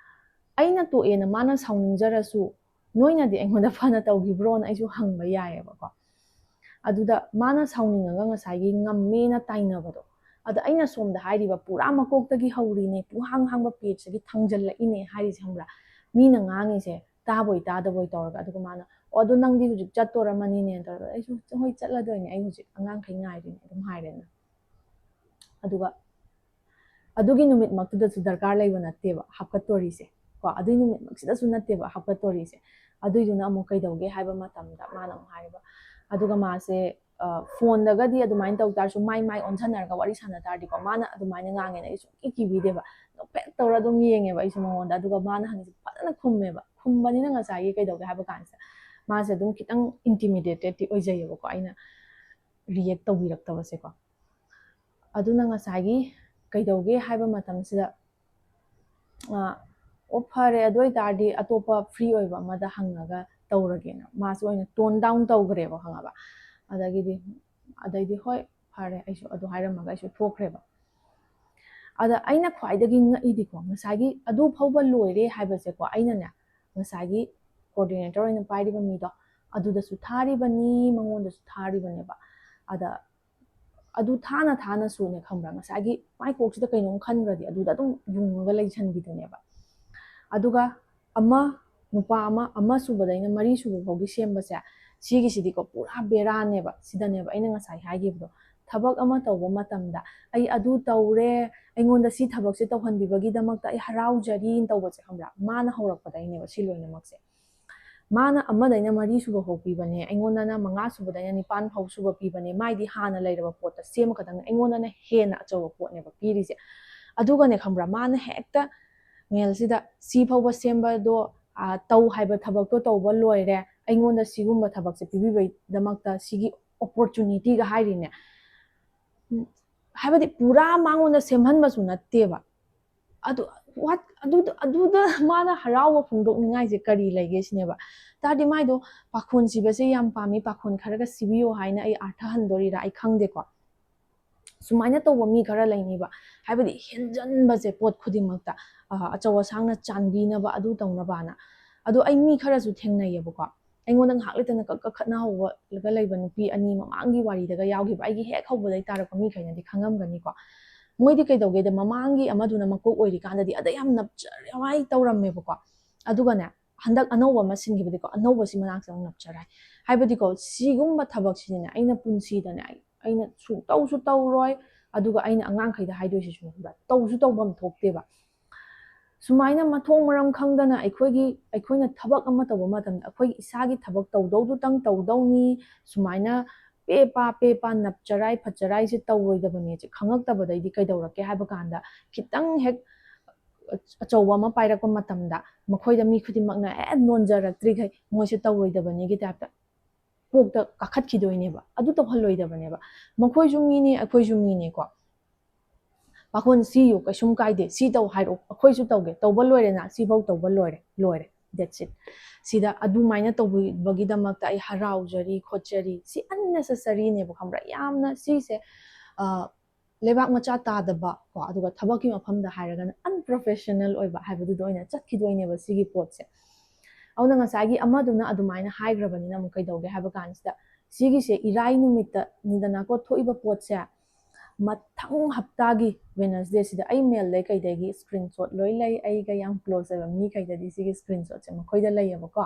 ꯑꯩꯅ ꯇꯣꯛꯑꯦꯅ ꯃꯥꯅ ꯁꯥꯎꯅꯤꯡꯖꯔꯁꯨ, ꯅꯣꯏꯅꯗꯤ ꯑꯩꯉꯣꯟꯗ ꯐꯅ ꯇꯧꯈꯤꯕ꯭ꯔꯣꯅ ꯑꯩꯁꯨ ꯍꯪꯕ ꯌꯥꯏꯌꯦꯕꯀꯣ꯫ ꯑꯗꯨꯗ ꯃꯥꯅ ꯁꯥꯎꯅꯤꯡꯉꯒ ꯉꯁꯥꯏꯒꯤ ꯉꯝꯃꯦꯅ ꯇꯥꯏꯅꯕꯗꯣ, ꯑꯗ ꯑꯩꯅ ꯁꯣꯝꯗ ꯍꯥꯏꯔꯤꯕ ꯄꯨꯔꯥ ꯃꯀꯣꯛꯇꯒꯤ ꯍꯧꯔꯤꯅꯦ, ꯄꯨꯡꯍꯥꯡ ꯍꯥꯡꯕ pageꯇꯒꯤ ꯊꯥꯡꯖꯜꯂꯛꯏꯅꯦ ꯍꯥꯏꯔꯤꯁꯦ, ꯈꯪꯕ꯭ꯔꯥ? ꯃꯤꯅ ꯉꯥꯡꯉꯤꯁꯦ ꯇꯥꯕꯣꯏ ꯇꯥꯗꯕꯣꯏ ꯇꯧꯔꯒ, ꯑꯗꯨꯒ ꯃꯥꯅ, "ꯑꯣ, ꯑꯗꯣ ꯅꯪꯗꯤ ꯍꯧꯖꯤꯛ ꯆꯠꯇꯣꯔꯝꯃꯅꯤꯅꯦ" ꯇꯧꯔꯒ, ꯑꯩꯁꯨ, "ꯍꯣꯏ, ꯆꯠꯂꯗꯣꯏꯅꯦ, ꯑꯩ ꯍꯧꯖꯤꯛ ꯑꯉꯥꯡꯈꯩ ꯉꯥꯏꯔꯤꯅꯦ" ꯑꯗꯨꯝ ꯍꯥꯏꯔꯦꯅ꯫ ꯑꯗꯨꯒ ꯑꯗꯨꯒꯤ ꯅꯨꯃꯤꯠꯃꯛꯇꯨꯗꯁꯨ ꯗꯔꯀꯥꯔ ꯂꯩꯕ ꯅꯠꯇꯦꯕ ꯍꯥꯞꯀꯠꯇꯣꯔꯤꯁꯦ ꯀꯣ, ꯑꯗꯨꯒꯤ ꯅꯨꯃꯤꯠꯃꯛꯁꯤꯗꯁꯨ ꯅꯠꯇꯦꯕ ꯍꯥꯞꯀꯠꯇꯣꯔꯤꯁꯦ꯫ ꯑꯗꯨꯏꯗꯨꯅ ꯑꯃꯨꯛ ꯀꯩꯗꯧꯒꯦ ꯍꯥꯏꯕ ꯃꯇꯝꯗ ꯃꯥꯅ ꯑꯃꯨꯛ ꯍꯥꯏꯔꯤꯕ, ꯑꯗꯨꯒ ꯃꯥꯁꯦ, ꯑ, phoneꯗꯒꯗꯤ ꯑꯗꯨꯃꯥꯏꯅ ꯇꯧ ꯇꯥꯔꯁꯨ ꯃꯥꯏ ꯃꯥꯏ ꯑꯣꯟꯁꯟꯅꯔꯒ ꯋꯥꯔꯤ ꯁꯥꯟꯅ ꯇꯥꯔꯗꯤꯀꯣ, ꯃꯥꯅ ꯑꯗꯨꯃꯥꯏꯅ ꯉꯥꯡꯉꯦꯅ ꯑꯩ ꯁꯨꯡꯀꯤ ꯀꯤꯕꯤꯗꯦꯕ꯫ ꯅꯣꯛꯐꯦꯠ ꯇꯧꯔ ꯑꯗꯨꯝ ꯌꯦꯡꯉꯦꯕ ꯑꯩꯁꯨ ꯃꯉꯣꯟꯗ꯫ ꯑꯗꯨꯒ ꯃꯥꯅ ꯍꯪꯉꯤꯁꯦ ꯐꯖꯅ ꯈꯨꯝꯃꯦꯕ꯫ ꯈꯨꯝꯕꯅꯤꯅ ꯉꯁꯥꯏꯒꯤ ꯀꯩꯗꯧꯒꯦ ꯍꯥꯏꯕ ꯀꯥꯟꯁꯤꯗ ꯃꯥꯁꯦ ꯑꯗꯨꯝ ꯈꯤꯇꯪ intimidatedꯇꯤ ꯑꯣꯏꯖꯩꯌꯦꯕꯀꯣ, ꯑꯩꯅ react ꯇꯧꯕꯤꯔꯛꯇꯕꯁꯦꯀꯣ꯫ ꯑꯗꯨꯅ ꯉꯁꯥꯏꯒꯤ ꯀꯩꯗꯧꯒꯦ ꯍꯥꯏꯕ ꯃꯇꯝꯁꯤꯗ, ꯑ, ꯑꯣ, ꯐꯔꯦ, ꯑꯗꯨ ꯑꯣꯏꯇꯥꯔꯗꯤ ꯑꯇꯣꯞꯄ ꯐ꯭ꯔꯤ ꯑꯣꯏꯕ ꯑꯃꯗ ꯍꯪꯉꯒ ꯇꯧꯔꯒꯦꯅ ꯃꯥꯁꯨ ꯑꯣꯏꯅ ꯇꯣꯟ ꯗꯥꯎꯟ ꯇꯧꯈ꯭ꯔꯦꯕ, ꯈꯪꯉꯕ? ꯑꯗꯒꯤꯗꯤ ꯑꯗꯩꯗꯤ ꯍꯣꯏ, ꯐꯔꯦ, ꯑꯩꯁꯨ ꯑꯗꯨ ꯍꯥꯏꯔꯝꯃꯒ ꯑꯩꯁꯨ ꯊꯣꯛꯈ꯭ꯔꯦꯕ꯫ ꯑꯗ ꯑꯩꯅ ꯈ꯭ꯋꯥꯏꯗꯒꯤ ꯉꯛꯏꯗꯤꯀꯣ, ꯉꯁꯥꯏꯒꯤ ꯑꯗꯨ ꯐꯥꯎꯕ ꯂꯣꯏꯔꯦ ꯍꯥꯏꯕꯁꯦꯀꯣ, ꯑꯩꯅꯅꯦ ꯉꯁꯥꯏꯒꯤ ꯀꯣꯑꯣꯔꯗꯤꯅꯦꯇꯔ ꯑꯣꯏꯅ ꯄꯥꯏꯔꯤꯕ ꯃꯤꯗꯣ ꯑꯗꯨꯗꯁꯨ ꯊꯥꯔꯤꯕꯅꯤ, ꯃꯉꯣꯟꯗꯁꯨ ꯊꯥꯔꯤꯕꯅꯦꯕ꯫ ꯑꯗ ꯑꯗꯨ ꯊꯥꯅ ꯊꯥꯅꯁꯨꯅꯦ, ꯈꯪꯕ꯭ꯔꯥ, ꯉꯁꯥꯏꯒꯤ ꯃꯥꯏ ꯀꯣꯛꯁꯤꯗ ꯀꯩꯅꯣꯝ ꯈꯟꯈ꯭ꯔꯗꯤ ꯑꯗꯨꯗ ꯑꯗꯨꯝ ꯌꯨꯡꯉꯒ ꯂꯩꯁꯟꯕꯤꯗꯨꯅꯦꯕ꯫ ꯑꯗꯨꯒ ꯑꯃ, ꯅꯨꯄꯥ ꯑꯃ, ꯑꯃ ꯁꯨꯕꯗꯩꯅ ꯃꯔꯤ ꯁꯨꯕ ꯐꯥꯎꯒꯤ ꯁꯦꯝꯕꯁꯦ, ꯁꯤꯒꯤꯁꯤꯗꯤꯀꯣ ꯄꯨꯔꯥ ꯕꯦꯔꯥꯅꯦꯕ꯫ ꯁꯤꯗꯅꯦꯕ ꯑꯩꯅ ꯉꯁꯥꯏ ꯍꯥꯏꯈꯤꯕꯗꯣ, ꯊꯕꯛ ꯑꯃ ꯇꯧꯕ ꯃꯇꯝꯗ "ꯑꯩ ꯑꯗꯨ ꯇꯧꯔꯦ, ꯑꯩꯉꯣꯟꯗ ꯁꯤ ꯊꯕꯛꯁꯦ ꯇꯧꯍꯟꯕꯤꯕꯒꯤꯗꯃꯛꯇ ꯑꯩ ꯍꯔꯥꯎꯖꯔꯤ" ꯇꯧꯕꯁꯦ, ꯈꯪꯕ꯭ꯔꯥ, ꯃꯥꯅ ꯍꯧꯔꯛꯄꯗꯩꯅꯦꯕ ꯁꯤ ꯂꯣꯏꯅꯃꯛꯁꯦ꯫ ꯃꯥꯅ ꯑꯃꯗꯩꯅ ꯃꯔꯤ ꯁꯨꯕ ꯐꯥꯎ ꯄꯤꯕꯅꯦ, ꯑꯩꯉꯣꯟꯗꯅ ꯃꯉꯥ ꯁꯨꯕꯗꯩꯅ ꯅꯤꯄꯥꯟ ꯐꯥꯎ ꯁꯨꯕ ꯄꯤꯕꯅꯦ꯫ ꯃꯥꯏꯗꯤ ꯍꯥꯟꯅ ꯂꯩꯔꯕ ꯄꯣꯠꯇ ꯁꯦꯝꯃ ꯈꯛꯇꯪꯅꯦ, ꯑꯩꯉꯣꯟꯗꯅ ꯍꯦꯟꯅ ꯑꯆꯧꯕ ꯄꯣꯠꯅꯦꯕ ꯄꯤꯔꯤꯁꯦ꯫ ꯑꯗꯨꯒꯅꯦ, ꯈꯪꯕ꯭ꯔꯥ, ꯃꯥꯅ ꯍꯦꯛꯇ ꯃꯦꯜꯁꯤꯗ "ꯁꯤ ꯐꯥꯎꯕ ꯁꯦꯝꯕꯗꯣ, ꯑ, ꯇꯧ ꯍꯥꯏꯕ ꯊꯕꯛꯇꯣ ꯇꯧꯕ ꯂꯣꯏꯔꯦ, ꯑꯩꯉꯣꯟꯗ ꯁꯤꯒꯨꯝꯕ ꯊꯕꯛꯁꯦ ꯄꯤꯕꯤꯕꯩꯗꯃꯛꯇ ꯁꯤꯒꯤ ꯑꯣꯄꯣꯔꯆꯨꯅꯤꯇꯤꯒ" ꯍꯥꯏꯔꯤꯅꯦ꯫ ꯎꯝ, ꯍꯥꯏꯕꯗꯤ ꯄꯨꯔꯥ ꯃꯉꯣꯟꯗ ꯁꯦꯝꯍꯟꯕꯁꯨ ꯅꯠꯇꯦꯕ꯫ ꯑꯗꯨ, what? ꯑꯗꯨꯗ, ꯑꯗꯨꯗ ꯃꯥꯅ ꯍꯔꯥꯎꯕ ꯐꯣꯡꯗꯣꯛꯅꯤꯡꯉꯥꯏꯁꯦ ꯀꯔꯤ ꯂꯩꯒꯦ ꯁꯤꯅꯦꯕ꯫ ꯇꯥꯔꯗꯤ ꯃꯥꯏꯗꯣ ꯄꯥꯈꯣꯟ ꯁꯤꯕꯁꯦ ꯌꯥꯝ ꯄꯥꯝꯃꯤ, ꯄꯥꯈꯣꯟ ꯈꯔꯒ ꯁꯤꯕꯤꯌꯣ ꯍꯥꯏꯅ ꯑꯩ ꯑꯥꯔꯊ ꯍꯟꯗꯣꯔꯤꯔꯥ ꯑꯩ ꯈꯪꯗꯦꯀꯣ꯫ ꯁꯨꯃꯥꯏꯅ ꯇꯧꯕ ꯃꯤ ꯈꯔ ꯂꯩꯅꯤꯕ, ꯍꯥꯏꯕꯗꯤ ꯍꯦꯟꯖꯟꯕꯁꯦ ꯄꯣꯠ ꯈꯨꯗꯤꯡꯃꯛꯇ, ꯑ, ꯑꯆꯧ ꯑꯁꯥꯡꯅ ꯆꯥꯟꯕꯤꯅꯕ, ꯑꯗꯨ ꯇꯧꯅꯕꯅ꯫ ꯑꯗꯣ ꯑꯩ ꯃꯤ ꯈꯔꯁꯨ ꯊꯦꯡꯅꯩꯌꯦꯕꯀꯣ, ꯑꯩꯉꯣꯟꯗ ꯉꯥꯏꯍꯥꯛ ꯂꯩꯇꯅ ꯀꯛ ꯀꯛ ꯈꯠꯅꯍꯧꯕꯂꯒ ꯂꯩꯕ ꯅꯨꯄꯤ ꯑꯅꯤ ꯃꯃꯥꯡꯒꯤ ꯋꯥꯔꯤꯗꯒ ꯌꯥꯎꯈꯤꯕ, ꯑꯩꯒꯤ ꯍꯦꯛ ꯍꯧꯕꯗꯩ ꯇꯥꯔꯛꯄ ꯃꯤꯈꯩꯅꯗꯤ ꯈꯪꯉꯝꯒꯅꯤꯀꯣ꯫ ꯃꯣꯏꯗꯤ ꯀꯩꯗꯧꯒꯦꯗ, ꯃꯃꯥꯡꯒꯤ ꯑꯃꯗꯨꯅ ꯃꯀꯣꯛ ꯑꯣꯏꯔꯤꯀꯥꯟꯗꯗꯤ ꯑꯗ ꯌꯥꯝ ꯅꯞꯆꯔꯦ ꯋꯥꯏ ꯇꯧꯔꯝꯃꯦꯕꯀꯣ꯫ ꯑꯗꯨꯒꯅꯦ, ꯍꯟꯗꯛ ꯑꯅꯧꯕ ꯑꯃ ꯁꯤꯟꯈꯤꯕꯗꯤꯀꯣ, ꯑꯅꯧꯕꯁꯤ ꯃꯅꯥꯛꯁꯦ ꯑꯃꯨꯛ ꯅꯞꯆꯔꯦ꯫ ꯍꯥꯏꯕꯗꯤꯀꯣ, ꯁꯤꯒꯨꯝꯕ ꯊꯕꯛꯁꯤꯗꯤꯅꯦ, ꯑꯩꯅ ꯄꯨꯟꯁꯤꯗꯅꯦ, ꯑꯩ, ꯑꯩꯅ ꯁꯨꯡꯇꯧꯁꯨ ꯇꯧꯔꯣꯏ꯫ ꯑꯗꯨꯒ ꯑꯩꯅ ꯑꯉꯥꯡꯈꯩꯗ ꯍꯥꯏꯗꯣꯏꯁꯤꯁꯨ, ꯈꯪꯕ꯭ꯔꯥ, ꯇꯧꯁꯨ ꯇꯧꯐꯝ ꯊꯣꯛꯇꯦꯕ꯫ ꯁꯨꯃꯥꯏꯅ ꯃꯊꯣꯡ ꯃꯔꯝ ꯈꯪꯗꯅ ꯑꯩꯈꯣꯏꯒꯤ, ꯑꯩꯈꯣꯏꯅ ꯊꯕꯛ ꯑꯃ ꯇꯧꯕ ꯃꯇꯝꯗ ꯑꯩꯈꯣꯏꯒꯤ ꯏꯁꯥꯒꯤ ꯊꯕꯛ ꯇꯧꯗꯧꯗꯨꯇꯪ ꯇꯧꯗꯧꯅꯤ, ꯁꯨꯃꯥꯏꯅ ꯄꯦ ꯄꯥ, ꯄꯦ ꯄꯥ, ꯅꯞꯆꯔꯥꯏ ꯐꯠꯆꯔꯥꯏꯁꯦ ꯇꯧꯔꯣꯏꯗꯕꯅꯦꯁꯦ ꯈꯪꯉꯛꯇꯕꯗꯩꯗꯤ ꯀꯩꯗꯧꯔꯛꯀꯦ ꯍꯥꯏꯕ ꯀꯥꯟꯗ, ꯈꯤꯇꯪ ꯍꯦꯛ ꯑꯆꯧꯕ ꯑꯃ ꯄꯥꯏꯔꯛꯄ ꯃꯇꯝꯗ ꯃꯈꯣꯏꯗ ꯃꯤ ꯈꯨꯗꯤꯡꯃꯛꯅ ꯑꯦ ꯅꯣꯟꯖꯔꯛꯇ꯭ꯔꯤꯈꯩ ꯃꯣꯏꯁꯦ ꯇꯧꯔꯣꯏꯗꯕꯅꯤꯒꯤ ꯇꯥꯏꯞꯇ ꯀꯣꯛꯇ ꯀꯥꯈꯠꯈꯤꯗꯣꯏꯅꯦꯕ꯫ ꯑꯗꯨ ꯇꯧꯍꯜꯂꯣꯏꯗꯕꯅꯦꯕ꯫ ꯃꯈꯣꯏꯁꯨ ꯃꯤꯅꯤ, ꯑꯩꯈꯣꯏꯁꯨ ꯃꯤꯅꯤꯀꯣ꯫ ꯄꯥꯈꯣꯟ, ꯁꯤꯌꯨ, ꯀꯩꯁꯨꯝ ꯀꯥꯏꯗꯦ, ꯁꯤ ꯇꯧ ꯍꯥꯏꯔꯛꯑꯣ, ꯑꯩꯈꯣꯏꯁꯨ ꯇꯧꯒꯦ, ꯇꯧꯕ ꯂꯣꯏꯔꯦꯅ, ꯁꯤꯐꯧ ꯇꯧꯕ ꯂꯣꯏꯔꯦ, ꯂꯣꯏꯔꯦ, that's it꯫ ꯁꯤꯗ ꯑꯗꯨꯃꯥꯏꯅ ꯇꯧꯕꯤꯕꯒꯤꯗꯃꯛꯇ ꯑꯩ ꯍꯔꯥꯎꯖꯔꯤ ꯈꯣꯠꯆꯔꯤ, ꯁꯤ unnecessary ꯅꯦꯕ, ꯈꯪꯕ꯭ꯔꯥ? ꯌꯥꯝꯅ ꯁꯤꯁꯦ ꯂꯩꯕꯥꯛ ꯃꯆꯥ ꯇꯥꯗꯕ ꯀꯣ, ꯑꯗꯨꯒ ꯊꯕꯛꯀꯤ ꯃꯐꯝꯗ ꯍꯥꯏꯔꯒꯅ unprofessional ꯑꯣꯏꯕ ꯍꯥꯏꯕꯗꯨꯗ ꯑꯣꯏꯅ ꯆꯠꯈꯤꯗꯣꯏꯅꯦꯕ ꯁꯤꯒꯤ ꯄꯣꯠꯁꯦ꯫ ꯑꯗꯨꯅ ꯉꯁꯥꯏꯒꯤ ꯑꯃꯗꯨꯅ ꯑꯗꯨꯃꯥꯏꯅ ꯍꯥꯏꯈ꯭ꯔꯕꯅꯤꯅ ꯑꯃꯨꯛ ꯀꯩꯗꯧꯒꯦ ꯍꯥꯏꯕ ꯀꯥꯟꯁꯤꯗ, ꯁꯤꯒꯤꯁꯦ ꯏꯔꯥꯏ ꯅꯨꯃꯤꯠꯇꯅꯤꯗꯅꯀꯣ ꯊꯣꯛꯏꯕ ꯄꯣꯠꯁꯦ, ꯃꯊꯪ ꯍꯞꯇꯥꯒꯤ Wednesday ꯁꯤꯗ ꯑꯩ mail ꯗꯩ ꯀꯩꯗꯒꯤ screenshot ꯂꯣꯏ ꯂꯩ, ꯑꯩꯒ ꯌꯥꯝ close ꯑꯣꯏꯕ ꯃꯤꯈꯩꯗꯗꯤ ꯁꯤꯒꯤ screenshot ꯁꯦ ꯃꯈꯣꯏꯗ ꯂꯩꯌꯦꯕꯀꯣ꯫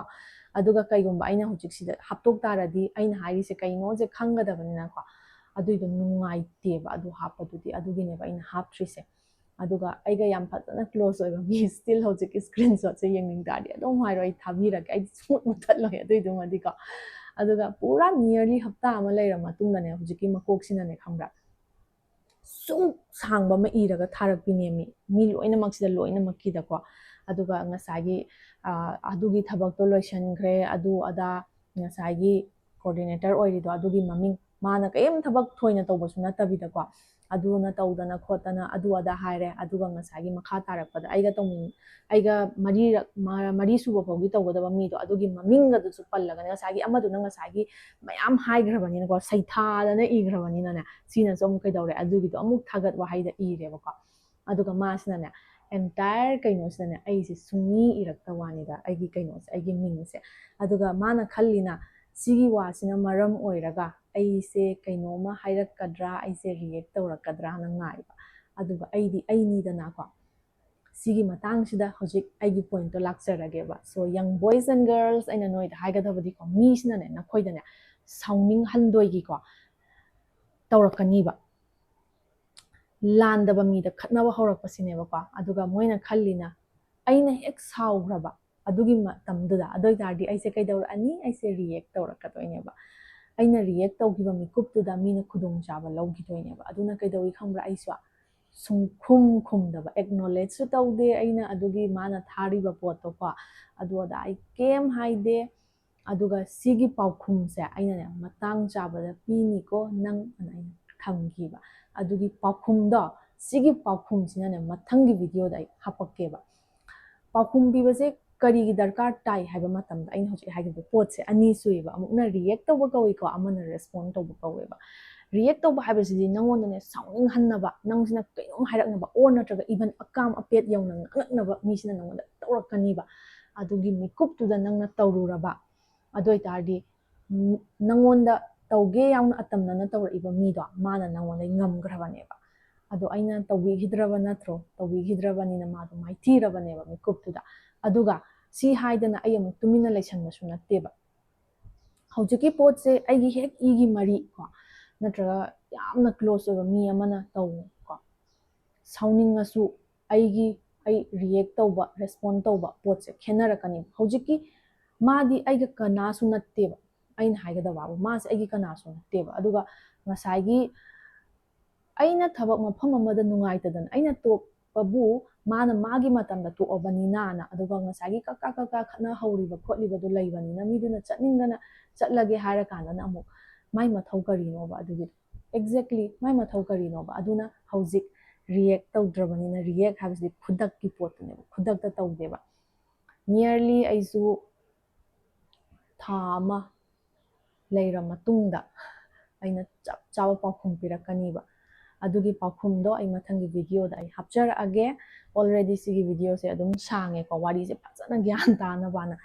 ꯑꯗꯨꯒ ꯀꯩꯒꯨꯝꯕ ꯑꯩꯅ ꯍꯧꯖꯤꯛ ꯁꯤꯗ ꯍꯥꯞꯇꯣꯛ ꯇꯥꯔꯗꯤ ꯑꯩꯅ ꯍꯥꯏꯔꯤꯁꯦ ꯀꯩꯅꯣꯁꯦ ꯈꯪꯒꯗꯕꯅꯤꯅꯀꯣ, ꯑꯗꯨꯏꯗꯣ ꯅꯨꯡꯉꯥꯏꯇꯦꯕ ꯑꯗꯨ ꯍꯥꯞꯄꯗꯨꯗꯤ, ꯑꯗꯨꯒꯤꯅꯦꯕ ꯑꯩꯅ ꯍꯥꯞꯇ꯭ꯔꯤꯁꯦ꯫ ꯑꯗꯨꯒ ꯑꯩꯒ ꯌꯥꯝ ꯐꯖꯅ close ꯑꯣꯏꯕ ꯃꯤ still ꯍꯧꯖꯤꯛ screenshot ꯁꯦ ꯌꯦꯡꯅꯤꯡ ꯇꯥꯔꯗꯤ ꯑꯗꯨꯝ ꯍꯥꯏꯔꯣ, ꯑꯩ ꯊꯥꯕꯤꯔꯛꯀꯦ, ꯑꯩꯗꯤ ꯁꯨꯡꯃꯨꯠ ꯃꯨꯠꯊꯠꯂꯣꯏ ꯑꯗꯨꯏꯗꯨꯃꯗꯤꯀꯣ꯫ ꯑꯗꯨꯒ ꯄꯨꯔꯥ nearly ꯍꯞꯇꯥ ꯑꯃ ꯂꯩꯔ ꯃꯇꯨꯡꯗꯅꯦ, ꯍꯧꯖꯤꯛꯀꯤ ꯃꯀꯣꯛꯁꯤꯅꯅꯦ, ꯈꯪꯕ꯭ꯔꯥ, ꯁꯨꯝ ꯁꯥꯡꯕ ꯑꯃ ꯏꯔꯒ ꯊꯥꯔꯛꯄꯤꯅꯦꯃꯤ, ꯃꯤ ꯂꯣꯏꯅꯃꯛꯁꯤꯗ, ꯂꯣꯏꯅꯃꯛꯀꯤꯗꯀꯣ꯫ ꯑꯗꯨꯒ ꯉꯁꯥꯏꯒꯤ ꯑꯗꯨꯒꯤ ꯊꯕꯛꯇꯣ ꯂꯣꯏꯁꯟꯈ꯭ꯔꯦ, ꯑꯗꯨ ꯑꯗꯥ, ꯉꯁꯥꯏꯒꯤ coordinator ꯑꯣꯏꯔꯤꯗꯣ ꯑꯗꯨꯒꯤ ꯃꯃꯤꯡ, ꯃꯥꯅ ꯀꯔꯤꯝ ꯊꯕꯛ ꯊꯣꯏꯅ ꯇꯧꯕꯁꯨ ꯅꯠꯇꯕꯤꯗꯀꯣ, ꯑꯗꯨꯅ ꯇꯧꯗꯅ ꯈꯣꯠꯇꯅ ꯑꯗꯨ ꯑꯗꯥ ꯍꯥꯏꯔꯦ꯫ ꯑꯗꯨꯒ ꯉꯁꯥꯏꯒꯤ ꯃꯈꯥ ꯇꯥꯔꯛꯄꯗ ꯑꯩꯒ ꯇꯧꯃꯤꯟ ꯑꯩꯒ ꯃꯔꯤꯔꯛ ꯃꯔꯤ ꯁꯨꯕ ꯐꯥꯎꯒꯤ ꯇꯧꯒꯗꯕ ꯃꯤꯗꯣ ꯑꯗꯨꯒꯤ ꯃꯃꯤꯡꯒꯗꯨꯁꯨ ꯄꯜꯂꯒꯅꯦ, ꯉꯁꯥꯏꯒꯤ ꯑꯃꯗꯨꯅ ꯉꯁꯥꯏꯒꯤ ꯃꯌꯥꯝ ꯍꯥꯏꯈ꯭ꯔꯕꯅꯤꯅꯀꯣ, ꯁꯩꯊꯥꯗꯅ ꯏꯈ꯭ꯔꯕꯅꯤꯅꯅꯦ, ꯁꯤꯅꯁꯨ ꯑꯃꯨꯛ ꯀꯩꯗꯧꯔꯦ, ꯑꯗꯨꯒꯤꯗꯣ ꯑꯃꯨꯛ ꯊꯥꯒꯠ ꯋꯥꯍꯩꯗ ꯏꯔꯦꯕꯀꯣ꯫ ꯑꯗꯨꯒ ꯃꯥꯁꯤꯅꯅꯦ, entire ꯀꯩꯅꯣꯁꯤꯗꯅꯦ ꯑꯩꯁꯦ ꯁꯨꯡꯏ ꯏꯔꯛꯇ ꯋꯥꯅꯤꯗ, ꯑꯩꯒꯤ ꯀꯩꯅꯣꯁꯦ, ꯑꯩꯒꯤ ꯃꯤꯡꯁꯦ꯫ ꯑꯗꯨꯒ ꯃꯥꯅ ꯈꯜꯂꯤꯅ, ꯁꯤꯒꯤ ꯋꯥꯁꯤꯅ ꯃꯔꯝ ꯑꯣꯏꯔꯒ ꯑꯩꯁꯦ ꯀꯩꯅꯣꯝꯃ ꯍꯥꯏꯔꯛꯀꯗ꯭ꯔꯥ, ꯑꯩꯁꯦ react ꯇꯧꯔꯛꯀꯗ꯭ꯔꯥꯅ ꯉꯥꯏꯕ꯫ ꯑꯗꯨꯒ ꯑꯩꯗꯤ ꯑꯩꯅꯤꯗꯅꯀꯣ꯫ ꯁꯤꯒꯤ ꯃꯇꯥꯡꯁꯤꯗ ꯍꯧꯖꯤꯛ ꯑꯩꯒꯤ point to ꯂꯥꯛꯆꯔꯒꯦꯕ꯫ So, young boys and girls, ꯑꯩꯅ ꯅꯣꯏꯗ ꯍꯥꯏꯒꯗꯕꯗꯤꯀꯣ, ꯃꯤꯁꯤꯅꯅꯦ ꯅꯈꯣꯏꯗꯅꯦ ꯁꯥꯎꯅꯤꯡꯍꯟꯗꯣꯏꯒꯤꯀꯣ ꯇꯧꯔꯛꯀꯅꯤꯕ꯫ ꯂꯥꯟꯗꯕ ꯃꯤꯗ ꯈꯠꯅꯕ ꯍꯧꯔꯛꯄꯁꯤꯅꯦꯕꯀꯣ꯫ ꯑꯗꯨꯒ ꯃꯣꯏꯅ ꯈꯜꯂꯤꯅ, ꯑꯩꯅ ꯍꯦꯛ ꯁꯥꯎꯈ꯭ꯔꯕ ꯑꯗꯨꯒꯤ ꯃꯇꯝꯗꯨꯗ, ꯑꯗꯨ ꯑꯣꯏ ꯇꯥꯔꯗꯤ ꯑꯩꯁꯦ ꯀꯩꯗꯧꯔꯛꯑꯅꯤ? ꯑꯩꯁꯦ react ꯇꯧꯔꯛꯀꯗꯣꯏꯅꯦꯕ꯫ ꯑꯩꯅ react ꯇꯧꯈꯤꯕ ꯃꯤꯀꯨꯞꯇꯨꯗ ꯃꯤꯅ ꯈꯨꯗꯣꯡꯆꯥꯕ ꯂꯧꯈꯤꯗꯣꯏꯅꯦꯕ꯫ ꯑꯗꯨꯅ ꯀꯩꯗꯧꯏ ꯈꯪꯕ꯭ꯔꯥ? ꯑꯩꯁꯨ ꯁꯨꯡꯈꯨꯝ ꯈꯨꯝꯗꯕ, acknowledge ꯁꯨ ꯇꯧꯗꯦ ꯑꯩꯅ ꯑꯗꯨꯒꯤ ꯃꯥꯅ ꯊꯥꯔꯤꯕ ꯄꯣꯠꯇꯣꯀꯣ, ꯑꯗꯨ ꯑꯗꯥ ꯑꯩ ꯀꯩꯝ ꯍꯥꯏꯗꯦ꯫ ꯑꯗꯨꯒ ꯁꯤꯒꯤ ꯄꯥꯎꯈꯨꯝꯁꯦ ꯑꯩꯅꯅꯦ ꯃꯇꯥꯡ ꯆꯥꯕꯗ ꯄꯤꯅꯤꯀꯣ ꯅꯪ ꯑꯅ ꯑꯩꯅ ꯊꯝꯈꯤꯕ꯫ ꯑꯗꯨꯒꯤ ꯄꯥꯎꯈꯨꯝꯗꯣ ꯁꯤꯒꯤ ꯄꯥꯎꯈꯨꯝꯁꯤꯅꯅꯦ ꯃꯊꯪꯒꯤ ꯚꯤꯗꯤꯑꯣꯗ ꯑꯩ ꯍꯥꯄꯛꯀꯦꯕ꯫ ꯄꯥꯎꯈꯨꯝ ꯄꯤꯕꯁꯦ ꯀꯔꯤꯒꯤ ꯗꯔꯀꯥꯔ ꯇꯥꯏ ꯍꯥꯏꯕ ꯃꯇꯝꯗ ꯑꯩꯅ ꯍꯧꯖꯤꯛ ꯍꯥꯏꯈꯤꯕ ꯄꯣꯠꯁꯦ ꯑꯅꯤ ꯁꯨꯏꯕ꯫ ꯑꯃꯨꯛꯅ ꯔꯤꯌꯦꯛ ꯇꯧꯕ ꯀꯧꯏꯀꯣ, ꯑꯃꯅ ꯔꯦꯁꯄꯣꯟ ꯇꯧꯕ ꯀꯧꯋꯦꯕ꯫ ꯔꯤꯌꯦꯛ ꯇꯧꯕ ꯍꯥꯏꯕꯁꯤꯗꯤ ꯅꯪꯉꯣꯟꯗꯅꯦ ꯁꯥꯎꯅꯤꯡꯍꯟꯅꯕ, ꯅꯪꯁꯤꯅ ꯀꯩꯅꯣꯝ ꯍꯥꯏꯔꯛꯅꯕ, ꯑꯣꯔ ꯅꯠꯇ꯭ꯔꯒ ꯏꯚꯟ ꯑꯀꯥꯝ ꯑꯄꯦꯠ ꯌꯧꯅ ꯉꯥꯡꯉꯛꯅꯕ ꯃꯤꯁꯤꯅ ꯅꯪꯉꯣꯟꯗ ꯇꯧꯔꯛꯀꯅꯤꯕ꯫ ꯑꯗꯨꯒꯤ ꯃꯤꯀꯨꯞꯇꯨꯗ ꯅꯪꯅ ꯇꯧꯔꯨꯔꯕ, ꯑꯗꯨ ꯑꯣꯏꯇꯥꯔꯗꯤ ꯅꯪꯉꯣꯟꯗ ꯇꯧꯒꯦ ꯌꯥꯎꯅ ꯑꯇꯝꯅꯅ ꯇꯧꯔꯛꯏꯕ ꯃꯤꯗꯣ ꯃꯥꯅ ꯅꯪꯉꯣꯟꯗ ꯉꯝꯈ꯭ꯔꯕꯅꯦꯕ꯫ ꯑꯗꯣ ꯑꯩꯅ ꯇꯧꯕꯤꯈꯤꯗ꯭ꯔꯕ ꯅꯠꯇ꯭ꯔꯣ? ꯇꯧꯕꯤꯈꯤꯗ꯭ꯔꯕꯅꯤꯅ ꯃꯥꯗꯣ ꯃꯥꯏꯊꯤꯔꯕꯅꯦꯕ ꯃꯤꯀꯨꯞꯇꯨꯗ꯫ ꯑꯗꯨꯒ ꯁꯤ ꯍꯥꯏꯗꯅ ꯑꯩ ꯑꯃꯨꯛ ꯇꯨꯃꯤꯟꯅ ꯂꯩꯁꯟꯕꯁꯨ ꯅꯠꯇꯦꯕ꯫ ꯍꯧꯖꯤꯛꯀꯤ ꯄꯣꯠꯁꯦ ꯑꯩꯒꯤ ꯍꯦꯛ ꯏꯒꯤ ꯃꯔꯤ ꯀꯣ, ꯅꯠꯇ꯭ꯔꯒ ꯌꯥꯝꯅ ꯀ꯭ꯂꯣꯁ ꯑꯣꯏꯕ ꯃꯤ ꯑꯃꯅ ꯇꯧꯕ ꯀꯣ, ꯁꯥꯎꯅꯤꯡꯉꯁꯨ ꯑꯩꯒꯤ, ꯑꯩ ꯔꯤꯌꯦꯛ ꯇꯧꯕ, ꯔꯦꯁꯄꯣꯟ ꯇꯧꯕ ꯄꯣꯠꯁꯦ ꯈꯦꯠꯅꯔꯛꯀꯅꯤ꯫ ꯍꯧꯖꯤꯛꯀꯤ ꯃꯥꯗꯤ ꯑꯩꯒ ꯀꯅꯥꯁꯨ ꯅꯠꯇꯦꯕ, ꯑꯩꯅ ꯍꯥꯏꯒꯗꯕꯕꯨ ꯃꯥꯁꯦ ꯑꯩꯒꯤ ꯀꯅꯥꯁꯨ ꯅꯠꯇꯦꯕ꯫ ꯑꯗꯨꯒ ꯉꯁꯥꯏꯒꯤ ꯑꯩꯅ ꯊꯕꯛ ꯃꯐꯝ ꯑꯃꯗ ꯅꯨꯡꯉꯥꯏꯇꯗꯅ ꯑꯩꯅ ꯇꯣꯛꯄꯕꯨ ꯃꯥꯅ ꯃꯥꯒꯤ ꯃꯇꯝꯗ ꯇꯣꯛꯑꯕꯅꯤꯅꯅ, ꯑꯗꯨꯒ ꯉꯁꯥꯏꯒꯤ ꯀꯛ ꯀꯛ ꯀꯛ ꯀꯛ ꯈꯠꯅ ꯍꯧꯔꯤꯕ ꯈꯣꯠꯂꯤꯕꯗꯨ ꯂꯩꯕꯅꯤꯅ ꯃꯤꯗꯨꯅ ꯆꯠꯅꯤꯡꯗꯅ ꯆꯠꯂꯒꯦ ꯍꯥꯏꯔꯀꯥꯟꯗꯅ ꯑꯃꯨꯛ ꯃꯥꯏ ꯃꯊꯧ ꯀꯔꯤꯅꯣꯕ? ꯑꯗꯨꯒꯤ ꯑꯦꯛꯖꯦꯛꯂꯤ ꯃꯥꯏ ꯃꯊꯧ ꯀꯔꯤꯅꯣꯕ? ꯑꯗꯨꯅ ꯍꯧꯖꯤꯛ ꯔꯤꯌꯦꯛ ꯇꯧꯗ꯭ꯔꯕꯅꯤꯅ, ꯔꯤꯌꯦꯛ ꯍꯥꯏꯕꯁꯤꯗꯤ ꯈꯨꯗꯛꯀꯤ ꯄꯣꯠꯇꯨꯅꯦꯕ, ꯈꯨꯗꯛꯇ ꯇꯧꯗꯦꯕ꯫ ꯅꯤꯌꯔꯂꯤ ꯑꯩꯁꯨ ꯊꯥ ꯑꯃ ꯂꯩꯔ ꯃꯇꯨꯡꯗ ꯑꯩꯅ ꯆꯞ ꯆꯥꯕ ꯄꯥꯎꯈꯨꯝ ꯄꯤꯔꯛꯀꯅꯤꯕ꯫ ꯑꯗꯨꯒꯤ ꯄꯥꯎꯈꯨꯝꯗꯣ ꯑꯩ ꯃꯊꯪꯒꯤ ꯚꯤꯗꯤꯑꯣꯗ ꯑꯩ ꯍꯥꯞꯆꯔꯛꯑꯒꯦ꯫ ꯑꯣꯜꯔꯦꯗꯤ ꯁꯤꯒꯤ ꯚꯤꯗꯤꯑꯣꯁꯦ ꯑꯗꯨꯝ ꯁꯥꯡꯉꯦꯀꯣ, ꯋꯥꯔꯤꯁꯦ ꯐꯖꯅ ꯒ꯭ꯌꯥꯟ ꯇꯥꯅꯕꯅ,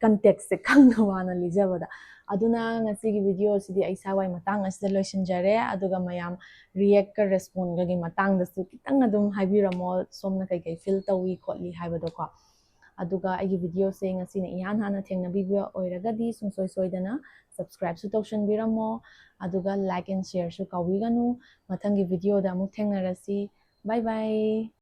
ꯀꯟꯇꯦꯛꯁꯁꯦ ꯈꯪꯅꯕꯅ ꯂꯤꯖꯕꯗ꯫ ꯑꯗꯨꯅ ꯉꯁꯤꯒꯤ ꯚꯤꯗꯤꯑꯣꯁꯤꯗꯤ ꯑꯩ ꯁ꯭ꯋꯥꯏ ꯃꯇꯥꯡ ꯑꯁꯤꯗ ꯂꯣꯏꯁꯤꯟꯖꯔꯦ꯫ ꯑꯗꯨꯒ ꯃꯌꯥꯝ ꯔꯤꯌꯦꯛꯀ ꯔꯦꯁꯄꯣꯟꯒꯒꯤ ꯃꯇꯥꯡꯗꯁꯨ ꯈꯤꯇꯪ ꯑꯗꯨꯝ ꯍꯥꯏꯕꯤꯔꯝꯃꯣ, ꯁꯣꯝꯅ ꯀꯩꯀꯩ ꯐꯤꯜ ꯇꯧꯏ ꯈꯣꯠꯂꯤ ꯍꯥꯏꯕꯗꯣꯀꯣ꯫ ꯑꯗꯨꯒ ꯑꯩꯒꯤ ꯚꯤꯗꯤꯑꯣꯁꯦ ꯉꯁꯤꯅ ꯏꯍꯥꯟ ꯍꯥꯟꯅ ꯊꯦꯡꯅꯕꯤꯕ ꯑꯣꯏꯔꯒꯗꯤ ꯁꯨꯡꯁꯣꯏ ꯁꯣꯏꯗꯅ ꯁꯕꯁꯀ꯭ꯔꯥꯏꯕꯁꯨ ꯇꯧꯁꯟꯕꯤꯔꯝꯃꯣ꯫ ꯑꯗꯨꯒ ꯂꯥꯏꯛ ꯑꯦꯟ ꯁꯤꯌꯔꯁꯨ ꯀꯥꯎꯕꯤꯒꯅꯨ꯫ ꯃꯊꯪꯒꯤ ꯚꯤꯗꯤꯑꯣꯗ ꯑꯃꯨꯛ ꯊꯦꯡꯅꯔꯁꯤ꯫ ꯕꯥꯏ ꯕꯥꯏ꯫